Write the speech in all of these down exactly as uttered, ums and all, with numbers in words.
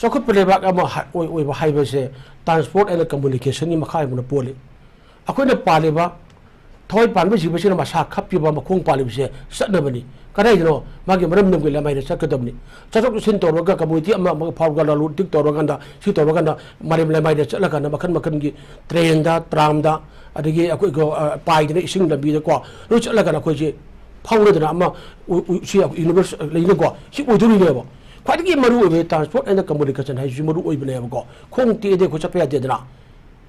ꯆꯥꯎꯈꯠꯄ ꯂꯩꯕꯥꯛ ꯑꯃ ꯍꯥ-, ꯑꯣꯏ-, ꯑꯣꯏꯕ ꯍꯥꯏꯕꯁꯦ transport and communicationꯒꯤ ꯃꯈꯥ ꯌꯥꯝꯅ ꯄꯣꯜꯂꯤ꯫ ꯑꯩꯈꯣꯏꯅ ꯄꯥꯜꯂꯤꯕ ꯊꯋꯥꯏ ꯄꯥꯟꯕ ꯖꯤꯕꯁꯤꯅ ꯃꯁꯥ ꯈꯞꯄꯤꯕ ꯃꯈꯣꯡ ꯄꯥꯜꯂꯤꯕꯁꯦ ꯆꯠꯅꯕꯅꯤ꯫ ꯀꯗꯥꯏꯗꯅꯣ ꯃꯥꯒꯤ ꯃꯔꯝ ꯅꯝꯒꯤ ꯂꯃꯥꯏꯗ ꯆꯠꯀꯗꯕꯅꯤ꯫ ꯆꯠꯊꯣꯛ ꯆꯠꯁꯤꯟ ꯇꯧꯔꯒ community ꯑꯃ ꯑꯃꯒ ꯐꯥꯎꯔꯒ ꯂꯂꯣꯟ ꯏꯇꯤꯛ ꯇꯧꯔꯀꯥꯟꯗ, ꯁꯤ ꯇꯧꯔꯀꯥꯟꯗ ꯃꯔꯦꯝ ꯂꯃꯥꯏꯗ ꯆꯠꯂꯀꯥꯟꯗ ꯃꯈꯟ ꯃꯈꯟꯒꯤ trainꯗ, tramꯗ, ꯑꯗꯒꯤ ꯑꯩꯈꯣꯏ ꯒ-, ꯑ, ꯄꯥꯏꯗꯅ ꯏꯁꯤꯡ ꯂꯝꯕꯤꯗꯀꯣ ꯂꯣꯏ ꯆꯠꯂꯒꯅ ꯑꯩꯈꯣꯏꯁꯦ ꯐꯥꯎꯅꯗꯅ ꯑꯃ ꯎ-, ꯎ-, ꯁꯤ universe ꯂꯩꯅꯀꯣ ꯁꯤ ꯑꯣꯏꯗꯣꯔꯤꯅꯦꯕ꯫ ꯈ꯭ꯋꯥꯏꯗꯒꯤ ꯃꯔꯨ ꯑꯣꯏꯕ transport and communication ꯍꯥꯏꯁꯤꯁꯨ ꯃꯔꯨ ꯑꯣꯏꯕꯅꯦꯕꯀꯣ꯫ ꯈꯣꯡ ꯇꯦꯛꯑꯗꯤ ꯑꯩꯈꯣꯏ ꯆꯠꯄ ꯌꯥꯗꯦꯗꯅ꯫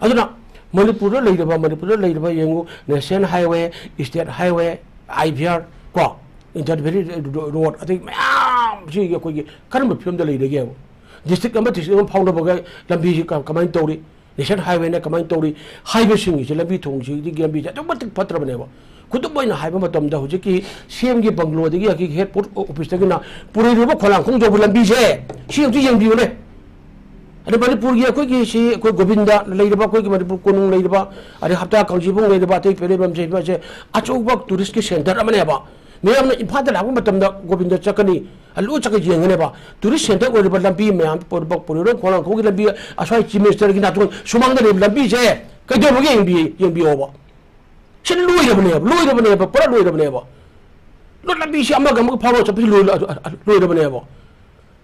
ꯑꯗꯨꯅ ꯃꯅꯤꯄꯨꯔꯗ ꯂꯩꯔꯤꯕ, ꯃꯅꯤꯄꯨꯔꯗ ꯂꯩꯔꯤꯕ ꯌꯦꯡꯉꯨ, national highway, state highway, IVR ꯀꯣ, inter valley road, ꯑꯗꯩ ꯃꯌꯥꯝꯁꯤ ꯑꯩꯈꯣꯏꯒꯤ ꯀꯔꯝꯕ ꯐꯤꯕꯝꯗ ꯂꯩꯔꯒꯦꯕ? District ꯑꯃ district ꯑꯃ ꯐꯥꯎꯅꯕꯒ ꯂꯝꯕꯤꯁꯤ ꯀ-, ꯀꯃꯥꯏꯅ ꯇꯧꯔꯤ? National highwayꯅ ꯀꯃꯥꯏꯅ ꯇꯧꯔꯤ? ꯍꯥꯏꯕꯁꯤꯡꯁꯤ, ꯂꯝꯕꯤ ꯊꯣꯡꯁꯤꯒꯤ ꯂꯝꯕꯤꯁꯦ ꯑꯗꯨꯛꯀꯤ ꯃꯇꯤꯛ ꯐꯠꯇ꯭ꯔꯕꯅꯦꯕ꯫ ꯈꯨꯗꯝ ꯑꯣꯏꯅ ꯍꯥꯏꯕ ꯃꯇꯝꯗ, ꯍꯧꯖꯤꯛꯀꯤ CMꯒꯤ ꯕꯪꯒ꯭ꯂꯣꯗꯒꯤ, ꯑꯩꯈꯣꯏꯒꯤ head post officeꯇꯒꯤꯅ ꯄꯨꯔꯩꯔꯣꯝꯕ ꯈꯣꯂꯥꯡꯈꯣꯡ ꯌꯧꯕ ꯂꯝꯕꯤꯁꯦ, ꯁꯤ ꯑꯝꯇ ꯌꯦꯡꯕꯤꯌꯨꯅꯦ꯫ ꯑꯗ ꯃꯅꯤꯄꯨꯔꯒꯤ ꯑꯩꯈꯣꯏꯒꯤ ꯁꯤ, ꯑꯩꯈꯣꯏ ꯒꯣꯕꯤꯟꯗ ꯂꯩꯔꯤꯕ, ꯑꯩꯈꯣꯏꯒꯤ ꯃꯅꯤꯄꯨꯔ ꯀꯣꯅꯨꯡ ꯂꯩꯔꯤꯕ, ꯑꯗꯩ ꯍꯞꯇꯥ ꯀꯥꯡꯖꯩꯕꯨꯡ ꯂꯩꯔꯤꯕ, ꯑꯇꯩ ꯄꯦꯔꯦꯟ ꯂꯝꯁꯦ, ꯃꯁꯦ ꯑꯆꯧꯕ touristꯀꯤ centre ꯑꯃꯅꯦꯕ꯫ ꯃꯤꯌꯥꯝꯅ ꯏꯝꯐꯥꯜꯗ ꯂꯥꯛꯄ ꯃꯇꯝꯗ ꯒꯣꯕꯤꯟꯗ ꯆꯠꯀꯅꯤ, ꯂꯣꯏ ꯆꯠꯀ ꯌꯦꯡꯒꯅꯦꯕ꯫ Tourist centre ꯑꯣꯏꯔꯤꯕ ꯂꯝꯕꯤ ꯃꯌꯥꯝ, ꯄꯨꯔꯩꯔꯣꯝ ꯈꯣꯂꯥꯡꯈꯣꯡꯒꯤ ꯂꯝꯕꯤ, ꯑꯁ꯭ꯋꯥꯏ Chief Ministerꯒꯤ ꯅꯥꯇꯣꯟ ꯁꯨꯃꯥꯡꯗ ꯂꯩꯕ ꯂꯝꯕꯤꯁꯦ ꯀꯩꯗꯧꯕꯒꯦ ꯌꯦꯡꯕꯤ-, ꯌꯦꯡꯕꯤꯌꯣꯕ꯫ ꯁꯤ ꯂꯣꯏꯔꯕꯅꯦꯕ, ꯂꯣꯏꯔꯕꯅꯦꯕ, ꯄꯨꯔꯥ ꯂꯣꯏꯔꯕꯅꯦꯕ꯫ ꯂꯣ-, ꯂꯝꯕꯤꯁꯤ ꯑꯃꯒ ꯑꯃꯒ ꯐꯥꯎꯔꯒ ꯆꯠꯄꯁꯤ ꯂꯣꯏ-, ꯂꯣꯏꯔꯕꯅꯦꯕ꯫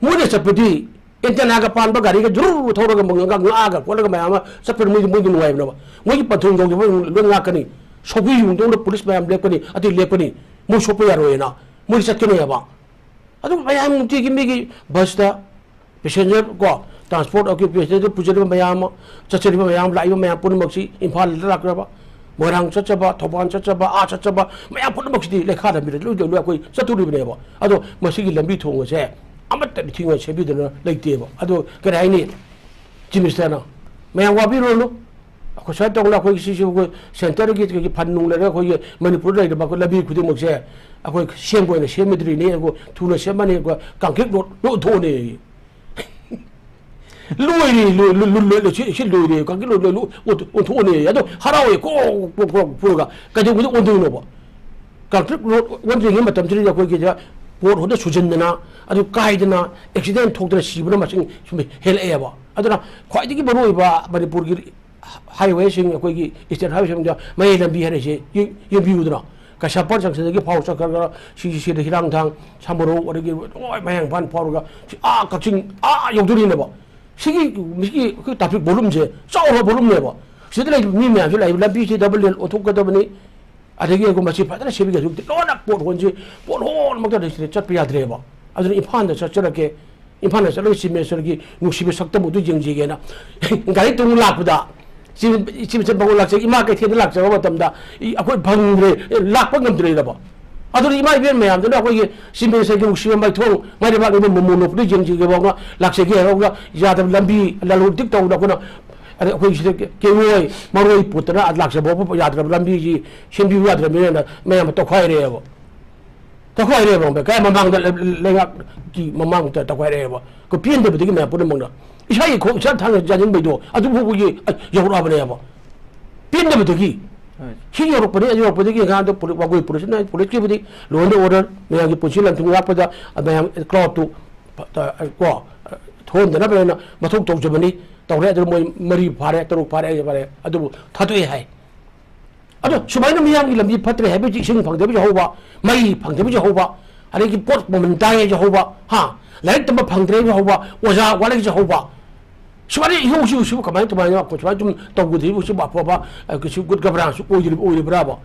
ꯃꯣꯏꯅ ꯆꯠꯄꯗꯤ antennaꯒ ꯄꯥꯟꯕ ꯒꯥꯔꯤꯒ ꯖꯨꯔꯨ ꯊꯧꯔꯒ ꯉꯥ-, ꯉꯥꯛꯑꯒ ꯈꯣꯠꯂꯒ ꯃꯌꯥꯝ ꯑꯃ ꯆꯠꯄꯗ ꯃꯣꯏꯗꯤ, ꯃꯣꯏꯗꯤ ꯅꯨꯡꯉꯥꯏꯕꯅꯦꯕ꯫ ꯃꯣꯏꯒꯤ ꯄꯟꯊꯨꯡ ꯌꯧꯗ꯭ꯔꯤꯕ ꯂꯣꯏ ꯉꯥꯛꯀꯅꯤ꯫ ꯁꯧꯒ꯭ꯔꯤ ꯌꯨꯡꯗꯧꯅ ꯄꯨꯂꯤꯁ ꯃꯌꯥꯝ ꯂꯦꯞꯀꯅꯤ, ꯑꯇꯩ ꯂꯦꯞꯀꯅꯤ꯫ ꯃꯣꯏ ꯁꯣꯛꯄ ꯌꯥꯔꯣꯏꯅ ꯃꯣꯏ ꯆꯠꯀꯅꯦꯕ꯫ ꯑꯗꯨ ꯃꯌꯥꯝ ꯅꯨꯡꯇꯤꯒꯤ ꯃꯤꯒꯤ busꯇ passenger ꯀꯣ, transport ꯑꯩꯈꯣꯏ passenger ꯄꯨꯖꯔꯤꯕ ꯃꯌꯥꯝ ꯑꯃ, ꯆꯠꯆꯔꯤꯕ ꯃꯌꯥꯝ, ꯂꯥꯛꯏꯕ ꯃꯌꯥꯝ ꯄꯨꯝꯅꯃꯛꯁꯤ ꯏꯝꯐꯥꯜꯗ ꯂꯥꯛꯈ꯭ꯔꯕ, ꯃꯣꯏꯔꯥꯡ ꯆꯠꯆꯕ, ꯊꯧꯕꯥꯜ ꯆꯠꯆꯕ, ꯑꯥ ꯆꯠꯆꯕ ꯃꯌꯥꯝ ꯄꯨꯝꯅꯃꯛꯁꯤꯗꯤ ꯂꯩꯈꯥ ꯂꯝꯕꯤꯗ ꯂꯣꯏ, ꯂꯣꯏ, ꯂꯣꯏ ꯑꯩꯈꯣꯏ ꯆꯠꯇꯣꯔꯤꯕꯅꯦꯕ꯫ ꯑꯗꯣ ꯃꯁꯤꯒꯤ ꯂꯝꯕꯤ ꯊꯣꯡ ꯑꯁꯦ ꯑꯃꯠꯇ ꯅꯤꯡꯊꯤꯅ ꯁꯦꯝꯕꯤꯗꯅ ꯂꯩꯇꯦꯕ꯫ ꯑꯗꯣ ꯀꯔꯤ ꯍꯥꯏꯅꯤ? Chief Ministerꯅ ꯃꯌꯥꯝ ꯋꯥꯕꯤꯔꯨꯔꯅꯨ꯫ ꯑꯩꯈꯣꯏ ꯁꯨꯃꯥꯏꯅ ꯇꯧꯗꯅ ꯑꯩꯈꯣꯏꯒꯤ ꯁꯤꯁꯨ ꯑꯩꯈꯣꯏ centreꯒꯤ ꯀꯩꯒꯤ fund ꯅꯨꯡ ꯂꯩꯔꯒ ꯑꯩꯈꯣꯏꯒꯤ ꯃꯅꯤꯄꯨꯔꯗ ꯂꯩꯔꯤꯕ ꯑꯩꯈꯣꯏ ꯂꯝꯕꯤ ꯈꯨꯗꯤꯡꯃꯛꯁꯦ ꯑꯩꯈꯣꯏ ꯁꯦꯝꯕ ꯑꯣꯏꯅ ꯁꯦꯝꯃꯗ꯭ꯔꯤꯅꯦ, ꯑꯩꯈꯣꯏ ꯊꯨꯅ ꯁꯦꯝꯃꯅꯤ, ꯑꯩꯈꯣꯏ concrete road ꯂꯣꯏ ꯑꯣꯟꯊꯣꯛꯑꯅꯤ꯫ ꯂꯣꯏꯔꯦ, ꯂꯣꯏ-, ꯂꯣꯏ-, ꯂꯣꯏ-, ꯂꯣꯏ-, ꯁꯤ, ꯁꯤ ꯂꯣꯏꯔꯦ, concrete road ꯂꯣꯏ ꯑꯣꯟꯊꯣꯛ-, ꯑꯣꯟꯊꯣꯛꯑꯅꯤ꯫ ꯑꯗꯣ ꯍꯔꯥꯎꯋꯦ, ꯀ꯭ꯔꯣꯛ, ꯀ꯭ꯔꯣꯛ, ꯀ꯭ꯔꯣꯛ ꯄꯨꯔꯒ ꯀꯩꯗꯧꯕꯗ ꯑꯣꯟꯗꯣꯏꯅꯣꯕ? Concrete road ꯑꯣꯟꯗ꯭ꯔꯤꯉꯩ ꯃꯇꯝꯁꯤꯗ ꯑꯩꯈꯣꯏꯒꯤꯗ ꯄꯣꯠ ꯍꯣꯗ ꯁꯨꯖꯟꯗꯅ, ꯑꯗꯨ ꯀꯥꯏꯗꯅ, ꯑꯦꯛꯁꯤꯗꯦꯟ ꯊꯣꯛꯇꯅ ꯁꯤꯕꯅ ꯃꯁꯤꯡ ꯁꯨꯝ ꯍꯦꯜꯂꯛꯑꯦꯕ꯫ ꯑꯗꯨꯅ ꯈ꯭ꯋꯥꯏꯗꯒꯤ ꯃꯔꯨꯑꯣꯏꯕ ꯃꯅꯤꯄꯨꯔꯒꯤ ꯍꯥꯏꯋꯦꯁꯤꯡ, ꯑꯩꯈꯣꯏꯒꯤ ꯏꯁꯇꯦꯠ ꯍꯥꯏꯋꯦꯁꯤꯡꯗ ꯃꯌꯥꯏ ꯂꯝꯕꯤ ꯍꯥꯏꯔꯤꯁꯦ ꯌꯦꯡ-, ꯌꯦꯡꯕꯤꯌꯨꯗꯅ, ꯀꯩꯁꯥꯝꯄꯥꯠ ꯖꯪꯁꯟꯗꯒꯤ ꯐꯥꯎꯔ ꯆꯠꯈ꯭ꯔꯒ ꯁꯤꯒꯤ ꯁꯤꯗ ꯍꯤꯔꯥꯡꯊꯥꯡ, ꯁꯥꯃꯔꯧ, ꯑꯗꯒꯤ ꯂꯣꯏ ꯃꯌꯥꯡ ꯏꯝꯐꯥꯜ ꯐꯥꯎꯔꯒ ꯁꯤ ꯑꯥ ꯀꯛꯆꯤꯡ ꯑꯥ ꯌꯧꯗꯣꯔꯤꯅꯦꯕ꯫ ꯁꯤꯒꯤ, ꯃꯁꯤꯒꯤ ꯑꯩꯈꯣꯏ ꯇ꯭ꯔꯥꯐꯤꯛ ꯚꯣꯂꯨꯝꯁꯦ ꯆꯥꯎꯔꯕ ꯚꯣꯂꯨꯝꯅꯦꯕ꯫ ꯁꯤꯗ ꯂꯩꯔꯤꯕ ꯃꯤ ꯃꯌꯥꯝꯁꯤ ꯂꯩꯔꯤꯕ ꯂꯝꯕꯤꯁꯤ ꯗꯕꯜ ꯂꯦꯟ ꯑꯣꯟꯊꯣꯛꯀꯗꯕꯅꯤ꯫ ꯑꯗꯒꯤ ꯑꯩꯈꯣꯏ ꯃꯁꯤ ꯐꯖꯅ ꯁꯦꯝꯕꯤꯒꯦ꯫ ꯍꯧꯖꯤꯛꯇꯤ ꯂꯣꯏꯅ ꯄꯣꯠ ꯍꯣꯟꯁꯤ, ꯄꯣꯠ ꯍꯣꯟꯃꯛꯇ ꯁꯤꯗ ꯆꯠꯄ ꯌꯥꯗ꯭ꯔꯦꯕ꯫ ꯑꯗꯨꯅ ꯏꯝꯐꯥꯜꯗ ꯆꯠꯆꯔꯛꯀꯦ, ꯏꯝꯐꯥꯜꯗ ꯆꯠꯂꯒ ꯆꯤꯐ ꯃꯤꯅꯤꯁꯇꯔꯒꯤ ꯅꯨꯡꯁꯤꯕ ꯁꯛꯇꯝ ꯑꯗꯨ ꯌꯦꯡꯖꯒꯦꯅ ꯒꯥꯔꯤ ꯇꯣꯡ ꯂꯥꯛꯄꯗ, ꯆꯤꯐ ꯃꯤꯅꯤꯁꯇꯔ ꯃꯉꯣꯟ ꯂꯥꯛꯆꯩ, ꯏꯃꯥ ꯀꯩꯊꯦꯜꯗ ꯂꯥꯛꯆꯕ ꯃꯇꯝꯗ ꯑꯩꯈꯣꯏ ꯐꯪꯗ꯭ꯔꯦ, ꯂꯥꯛꯄ ꯉꯝꯗ꯭ꯔꯦꯗꯕ꯫ ꯑꯗꯨꯅ ꯏꯃꯥ ꯏꯕꯦꯟ ꯃꯌꯥꯝꯗꯨꯅ ꯑꯩꯈꯣꯏꯒꯤ ꯆꯤꯐ ꯃꯤꯅꯤꯁꯇꯔꯒꯤ ꯅꯨꯡꯁꯤꯕ ꯃꯥꯏꯊꯣꯡ, ꯃꯥꯏ ꯂꯩꯕꯥꯛꯅꯤꯕ ꯃꯣꯃꯣ ꯅꯣꯛꯄꯗ ꯌꯦꯡꯖꯒꯦ ꯐꯥꯎꯅ ꯂꯥꯛꯆꯒꯦ ꯍꯥꯏꯔꯒ ꯌꯥꯗꯕ ꯂꯝꯕꯤ ꯂꯂꯣꯟ ꯏꯇꯤꯛ ꯇꯧꯗꯅ ꯑꯩꯈꯣꯏꯅ, ꯑꯗ ꯑꯩꯈꯣꯏ ꯁꯤꯗ ꯀꯦꯔꯣꯏ ꯃꯔꯣꯏ ꯄꯨꯠꯇꯅ ꯂꯥꯛꯆꯕ ꯌꯥꯗ꯭ꯔꯕ ꯂꯝꯕꯤꯁꯤ ꯁꯦꯝꯕꯤꯌꯨ ꯌꯥꯗ꯭ꯔꯕꯅꯤꯅ ꯃꯌꯥꯝ ꯇꯧꯈꯥꯏꯔꯦꯕ꯫ ꯇꯧꯈꯥꯏꯔꯦꯕ, ꯈꯪꯕ꯭ꯔꯥ? ꯀꯥꯏ ꯃꯃꯥꯡꯗ ꯂꯩꯉꯥꯛꯀꯤ ꯃꯃꯥꯡꯗ ꯇꯧꯈꯥꯏꯔꯛꯑꯦꯕ꯫ ꯑꯩꯈꯣꯏ ꯄꯦꯟꯗꯕꯗꯒꯤ ꯃꯌꯥꯝ ꯄꯨꯝꯅꯃꯛꯅ ꯏꯁꯥꯒꯤ ꯈꯣꯡ ꯏꯁꯥ ꯊꯥꯡꯅ ꯌꯥꯅꯤꯡꯕꯩꯗꯣ ꯑꯗꯨ ꯐꯥꯎꯕꯒꯤ ꯌꯧꯔꯛꯑꯕꯅꯦꯕ꯫ ꯄꯦꯟꯗꯕꯗꯒꯤ ꯍꯣꯏ꯫ ꯁꯤ ꯌꯧꯔꯛꯄꯅꯤ, ꯑꯗꯨ ꯌꯧꯔꯛꯄꯗꯒꯤ ꯑꯉꯥꯡꯗꯣ ꯄꯨꯂꯤꯁ, ꯋꯥꯡꯒꯣꯏ ꯄꯨꯂꯤꯁꯅ, ꯄꯨꯂꯤꯁꯀꯤꯕꯨꯗꯤ law and order, ꯃꯌꯥꯝꯒꯤ ꯄꯨꯟꯁꯤ ꯂꯟ-ꯊꯨꯝ ꯉꯥꯛꯄꯗ ꯃꯌꯥꯝ crowd ꯇꯨ ꯀꯣ ꯊꯣꯛꯍꯟꯗꯅꯕ ꯍꯥꯏꯅ ꯃꯊꯧ ꯇꯧꯖꯕꯅꯤ꯫ ꯇꯧꯔꯦ꯫ ꯑꯗꯨ ꯃꯣꯏ ꯃꯔꯤ ꯐꯥꯔꯦ, ꯇꯔꯨꯛ ꯐꯥꯔꯦ, ꯑꯩ ꯐꯥꯔꯦ, ꯑꯗꯨꯕꯨ ꯊꯥꯗꯣꯛꯑꯦ ꯍꯥꯏ꯫ ꯑꯗꯣ ꯁꯨꯃꯥꯏꯅ ꯃꯤꯌꯥꯝꯒꯤ ꯂꯝꯕꯤ ꯐꯠꯇ꯭ꯔꯦ ꯍꯥꯏꯕꯒꯤ, ꯏꯁꯤꯡ ꯐꯪꯗꯕꯁꯨ ꯍꯧꯕ, ꯃꯩ ꯐꯪꯗꯕꯁꯨ ꯍꯧꯕ, ꯑꯗꯒꯤ ꯄꯣꯠ ꯃꯃꯜ ꯇꯥꯡꯉꯦꯁꯨ ꯍꯧꯕ, ꯍꯥ, ꯂꯥꯏꯔꯤꯛ ꯇꯝꯕ ꯐꯪꯗ꯭ꯔꯦꯁꯨ ꯍꯧꯕ, ꯑꯣꯖꯥ ꯋꯥꯠꯂꯛꯏꯁꯨ ꯍꯧꯕ, ꯁꯨꯃꯥꯏꯅ ꯏꯍꯧꯁꯤꯕꯨ ꯁꯤꯕꯨ ꯀꯃꯥꯏꯅ, ꯀꯃꯥꯏꯅ ꯑꯩꯈꯣꯏ ꯁꯨꯃꯥꯏꯅ ꯁꯨꯝ ꯇꯧꯒꯗꯣꯏꯕꯨ? ꯁꯤꯕꯨ ꯑꯐꯕ, ꯑ, ꯀꯩꯁꯨ good governance ꯑꯣꯏꯗꯣꯔꯤꯕ, ꯑꯣꯏꯔꯤꯕ꯭ꯔꯥꯕ?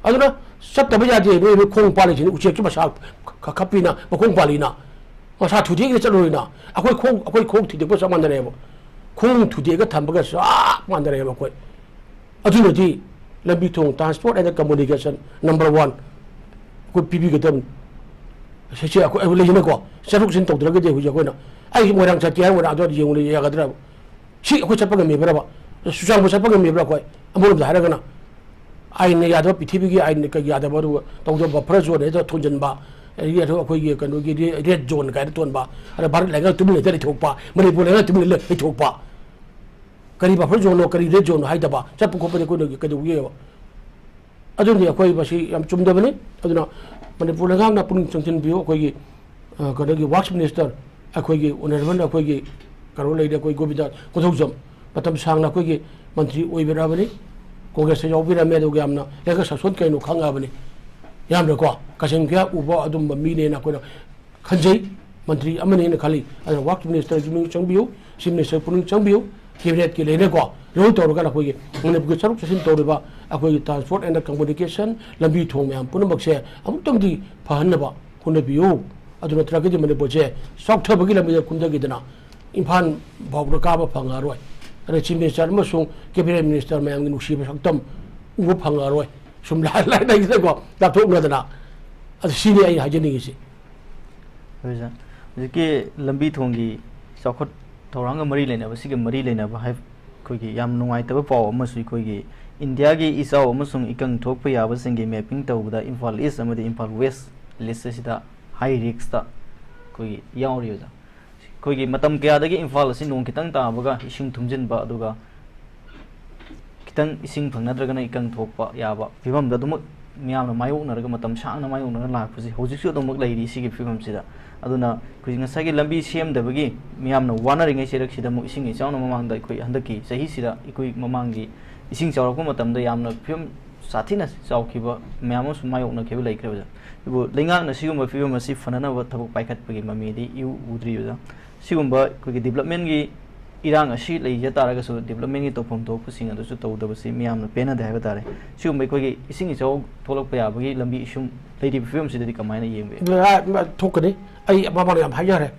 ꯑꯗꯨꯅ ꯆꯠꯇꯕ ꯌꯥꯗꯦ꯫ ꯅꯣꯏ, ꯅꯣꯏ ꯈꯣꯡ ꯄꯥꯜꯂꯤꯁꯤꯅ ꯎꯆꯦꯛꯀꯤ ꯃꯁꯥ ꯈ-, ꯈ-, ꯈꯞꯄꯤꯅ, ꯃꯈꯣꯡ ꯄꯥꯜꯂꯤꯅ꯫ ꯃꯁꯥ ꯊꯨꯗꯦꯛꯏꯅ ꯆꯠꯂꯨꯔꯤꯅ꯫ ꯑꯩꯈꯣꯏ ꯈꯣꯡ, ꯑꯩꯈꯣꯏ ꯈꯣꯡ ꯊꯨꯗꯦꯛꯄ ꯆꯞ ꯃꯥꯟꯅꯔꯦꯕ꯫ ꯈꯣꯡ ꯊꯨꯗꯦꯛꯑꯒ ꯊꯝꯕꯒ ꯆꯞ ꯃꯥꯟꯅꯔꯦꯕ ꯑꯩꯈꯣꯏ꯫ ꯑꯗꯨꯅꯗꯤ ꯂꯝꯕꯤ ꯊꯣꯡ, transport and communication number one ꯑꯩꯈꯣꯏ ꯄꯤꯕꯤꯒꯗꯕꯅꯤ꯫ ꯁꯤꯁꯦ ꯑꯩꯈꯣꯏ, ꯑꯩꯈꯣꯏ ꯂꯩꯗꯅꯀꯣ, ꯆꯠꯊꯣꯛ ꯆꯠꯁꯤꯟ ꯇꯧꯗ꯭ꯔꯒꯗꯤ ꯍꯧꯖꯤꯛ ꯑꯩꯈꯣꯏꯅ, ꯑꯩ ꯃꯣꯏꯔꯥꯡ ꯆꯠꯀꯦ ꯍꯥꯏꯔ ꯃꯣꯏꯔꯥꯡ ꯑꯗꯨꯋꯥꯏꯗ ꯌꯦꯡꯉꯨꯅ ꯌꯥꯒꯗ꯭ꯔꯕ? ꯁꯤ ꯑꯩꯈꯣꯏ ꯆꯠꯄ ꯉꯝꯃꯤꯕ꯭ꯔꯕ? ꯆꯨꯔꯆꯥꯟꯄꯨꯔ ꯆꯠꯄ ꯉꯝꯃꯤꯕ꯭ꯔꯥ ꯑꯩꯈꯣꯏ? ꯑꯃꯔꯣꯝꯗ ꯍꯥꯏꯔꯒꯅ ꯑꯥꯏꯟꯅ ꯌꯥꯗꯕ, ꯄ꯭ꯔꯤꯊꯤꯕꯤꯒꯤ ꯑꯥꯏꯟꯅ ꯀꯩ ꯌꯥꯗꯕ, ꯑꯗꯨꯒ ꯇꯧꯗꯕ buffer zone ꯍꯦꯛꯇ ꯊꯣꯟꯖꯟꯕ, ꯑꯗꯒꯤ ꯑꯗꯨ ꯑꯩꯈꯣꯏꯒꯤ ꯀꯩꯅꯣꯒꯤ re-, red zone ꯀꯥꯏꯅ ꯊꯣꯟꯕ, ꯑꯗ ꯚꯥꯔꯠ ꯂꯩꯉꯥꯛ ꯇꯨꯃꯤꯟ ꯂꯩꯇ ꯂꯩꯊꯣꯛꯄ, ꯃꯅꯤꯄꯨꯔ ꯂꯩꯉꯥꯛ ꯇꯨꯃꯤꯟ ꯂꯩ-, ꯂꯩꯊꯣꯛꯄ꯫ ꯀꯔꯤ buffer zoneꯅꯣ, ꯀꯔꯤ red zoneꯅꯣ ꯍꯥꯏꯗꯕ, ꯆꯠꯄ ꯈꯣꯠꯄꯗꯤ ꯑꯩꯈꯣꯏꯅ ꯀꯩꯗꯧꯒꯦꯕ? ꯑꯗꯨꯅꯤ ꯑꯩꯈꯣꯏ ꯃꯁꯤ ꯌꯥꯝ ꯆꯨꯝꯗꯕꯅꯤ꯫ ꯑꯗꯨꯅ ꯃꯅꯤꯄꯨꯔ ꯂꯩꯉꯥꯛꯅ ꯄꯨꯛꯅꯤꯡ ꯆꯪꯁꯤꯟꯕꯤꯌꯨ꯫ ꯑꯩꯈꯣꯏꯒꯤ, ꯑ, ꯀꯩꯅꯣꯒꯤ Works Minister, ꯑꯩꯈꯣꯏꯒꯤ Honourable, ꯑꯩꯈꯣꯏꯒꯤ ꯀꯩꯅꯣ ꯂꯩꯔꯦ, ꯑꯩꯈꯣꯏ ꯒꯣꯕꯤꯟꯗ ꯀꯣꯟꯊꯧꯖꯝ, ꯃꯇꯝ ꯁꯥꯡꯅ ꯑꯩꯈꯣꯏꯒꯤ ꯃꯟꯇ꯭ꯔꯤ ꯑꯣꯏꯕꯤꯔꯛꯑꯕꯅꯤ, ꯀꯣꯡꯒ꯭ꯔꯦꯁꯇ ꯌꯥꯎꯕꯤꯔꯝꯃꯦ, ꯑꯗꯨꯒ ꯌꯥꯝꯅ ꯂꯩꯉꯥꯛ ꯁꯥꯁꯣꯟ ꯀꯩꯅꯣ ꯈꯪꯉꯛꯑꯕꯅꯤ꯫ ꯌꯥꯝꯅꯀꯣ ꯀꯆꯤꯟ ꯀꯣꯏꯌꯥ ꯎꯕ ꯑꯗꯨꯝꯕ ꯃꯤꯅꯦꯅ ꯑꯩꯈꯣꯏꯅ ꯈꯟꯖꯩ, ꯃꯟꯇ꯭ꯔꯤ ꯑꯃꯅꯦꯅ ꯈꯜꯂꯤ꯫ ꯑꯗꯨꯅ Works Minister ꯄꯨꯛꯅꯤꯡ ꯆꯪꯕꯤꯌꯨ, Chief Minister ꯄꯨꯛꯅꯤꯡ ꯆꯪꯕꯤꯌꯨ, Cabinet ꯀꯤ ꯂꯩꯔꯦꯀꯣ, ꯂꯣꯏ ꯇꯧꯔꯒ ꯑꯩꯈꯣꯏꯒꯤ ꯃꯅꯤꯄꯨꯔꯒꯤ ꯆꯠꯊꯣꯛ ꯆꯠꯁꯤꯟ ꯇꯧꯔꯤꯕ ꯑꯩꯈꯣꯏꯒꯤ transport and communication, ꯂꯝꯕꯤ ꯊꯣꯡ ꯃꯌꯥꯝ ꯄꯨꯝꯅꯃꯛꯁꯦ ꯑꯃꯨꯛꯇꯪꯗꯤ ꯐꯍꯟꯅꯕ ꯍꯣꯠꯅꯕꯤꯌꯨ꯫ ꯑꯗꯨ ꯅꯠꯇ꯭ꯔꯒꯗꯤ ꯃꯅꯤꯄꯨꯔꯁꯦ ꯆꯥꯎꯊꯕꯒꯤ ꯂꯝꯕꯤꯗ ꯀꯨꯝꯊꯈꯤꯗꯅ ꯏꯝꯐꯥꯜ ꯐꯥꯎꯕꯗ ꯀꯥꯕ ꯐꯪꯉꯔꯣꯏ꯫ ꯑꯗ Chief Minister ꯑꯃꯁꯨꯡ Cabinet Minister ꯃꯌꯥꯝꯒꯤ ꯅꯨꯡꯁꯤꯕ ꯁꯛꯇꯝ ꯎꯕ ꯐꯪꯉꯔꯣꯏ꯫ ꯁꯨꯝ ꯂꯥꯏ-, ꯂꯥꯏꯅꯒꯤꯗꯀꯣ ꯂꯥꯞꯊꯣꯛꯅꯗꯅ꯫ ꯑꯗꯨ ꯁꯤꯅꯤ ꯑꯩ ꯍꯥꯏꯖꯅꯤꯡꯉꯤꯁꯤ꯫ ꯍꯣꯏ ꯁꯥꯔ, ꯍꯧꯖꯤꯛꯀꯤ ꯂꯝꯕꯤ ꯊꯣꯡꯒꯤ ꯆꯥꯎꯈꯠ ꯊꯧꯔꯥꯡꯒ ꯃꯔꯤ ꯂꯩꯅꯕ, ꯁꯤꯒ ꯃꯔꯤ ꯂꯩꯅꯕ ꯍꯥꯏ-, ꯑꯩꯈꯣꯏꯒꯤ ꯌꯥꯝ ꯅꯨꯡꯉꯥꯏꯇꯕ ꯄꯥꯎ ꯑꯃꯁꯨ, ꯑꯩꯈꯣꯏꯒꯤ ꯏꯟꯗꯤꯌꯥꯒꯤ ꯏꯆꯥꯎ ꯑꯃꯁꯨꯡ ꯏꯀꯪ ꯊꯣꯛꯄ ꯌꯥꯕꯁꯤꯡꯒꯤ mapping ꯇꯧꯕꯗ ꯏꯝꯐꯥꯜ East ꯑꯃꯗꯤ ꯏꯝꯐꯥꯜ West list ꯑꯁꯤꯗ high risk ꯇ ꯑꯩꯈꯣꯏꯒꯤ ꯌꯥꯎꯔꯤ ꯑꯣꯖꯥ꯫ ꯑꯩꯈꯣꯏꯒꯤ ꯃꯇꯝ ꯀꯌꯥꯗꯒꯤ ꯏꯝꯐꯥꯜ ꯑꯁꯤ ꯅꯣꯡ ꯈꯤꯇꯪ ꯇꯥꯕꯒ ꯏꯁꯤꯡ ꯊꯨꯝꯖꯤꯟꯕ, ꯑꯗꯨꯒ ꯈꯤꯇꯪ ꯏꯁꯤꯡ ꯐꯪꯅꯗ꯭ꯔꯒꯅ ꯏꯀꯪ ꯊꯣꯛꯄ ꯌꯥꯕ ꯐꯤꯕꯝꯗ ꯑꯗꯨꯃꯛ ꯃꯤꯌꯥꯝꯅ ꯃꯥꯌꯣꯛꯅꯔꯒ, ꯃꯇꯝ ꯁꯥꯡꯅ ꯃꯥꯌꯣꯛꯅꯔꯒ ꯂꯥꯛꯄꯁꯤ ꯍꯧꯖꯤꯛꯁꯨ ꯑꯗꯨꯃꯛ ꯂꯩꯔꯤ꯫ ꯁꯤꯒꯤ ꯐꯤꯕꯝꯁꯤꯗ, ꯑꯗꯨꯅ ꯑꯩꯈꯣꯏ ꯉꯁꯥꯏꯒꯤ ꯂꯝꯕꯤ ꯁꯦꯝꯗꯕꯒꯤ ꯃꯤꯌꯥꯝꯅ ꯋꯥꯅꯔꯤꯉꯩ ꯆꯩꯔꯛꯁꯤꯗ ꯑꯃꯨꯛ ꯏꯁꯤꯡ ꯏꯆꯥꯎꯅ ꯃꯃꯥꯡꯗ ꯑꯩꯈꯣꯏ ꯍꯟꯗꯛꯀꯤ ꯆꯍꯤꯁꯤꯗ ꯑꯩꯈꯣꯏ ꯃꯃꯥꯡꯒꯤ ꯏꯁꯤꯡ ꯆꯥꯎꯔꯛꯄ ꯃꯇꯝꯗ ꯌꯥꯝꯅ ꯐꯤꯕꯝ ꯁꯥꯊꯤꯅ ꯆꯥꯎꯈꯤꯕ ꯃꯌꯥꯝ ꯑꯃꯁꯨ ꯃꯥꯌꯣꯛꯅꯈꯤꯕ ꯂꯩꯈ꯭ꯔꯦ ꯑꯣꯖꯥ꯫ ꯑꯗꯨꯕꯨ ꯂꯩꯉꯥꯛꯅ ꯁꯤꯒꯨꯝꯕ ꯐꯤꯕꯝ ꯑꯁꯤ ꯐꯅꯅꯕ ꯊꯕꯛ ꯄꯥꯏꯈꯠꯄꯒꯤ ꯃꯃꯤꯗꯤ ꯏꯎ ꯎꯗ꯭ꯔꯤ ꯑꯣꯖꯥ꯫ ꯁꯤꯒꯨꯝꯕ ꯑꯩꯈꯣꯏꯒꯤ development ꯀꯤ ꯏꯔꯥꯡ ꯑꯁꯤ ꯂꯩꯖ ꯇꯥꯔꯒꯁꯨ, development ꯀꯤ ꯇꯧꯐꯝ ꯊꯣꯛꯄꯁꯤꯡ ꯑꯗꯨꯁꯨ ꯇꯧꯗꯕꯁꯤ ꯃꯤꯌꯥꯝꯅ ꯄꯦꯟꯅꯗꯦ ꯍꯥꯏꯕ ꯇꯥꯔꯦ꯫ ꯁꯤꯒꯨꯝꯕ ꯑꯩꯈꯣꯏꯒꯤ ꯏꯁꯤꯡ ꯏꯆꯥꯎ ꯊꯣꯛꯂꯛꯄ ꯌꯥꯕꯒꯤ ꯂꯝꯕꯤ ꯏꯁꯨꯝ ꯂꯩꯔꯤꯕ ꯐꯤꯕꯝꯁꯤꯗꯗꯤ ꯀꯃꯥꯏꯅ ꯌꯦꯡꯕ ꯌꯥꯏ? ꯊꯣꯛꯀꯅꯤ꯫ ꯑꯩ ꯃꯃꯥꯡꯗ ꯌꯥꯝ ꯍꯥꯏꯖꯔꯦ,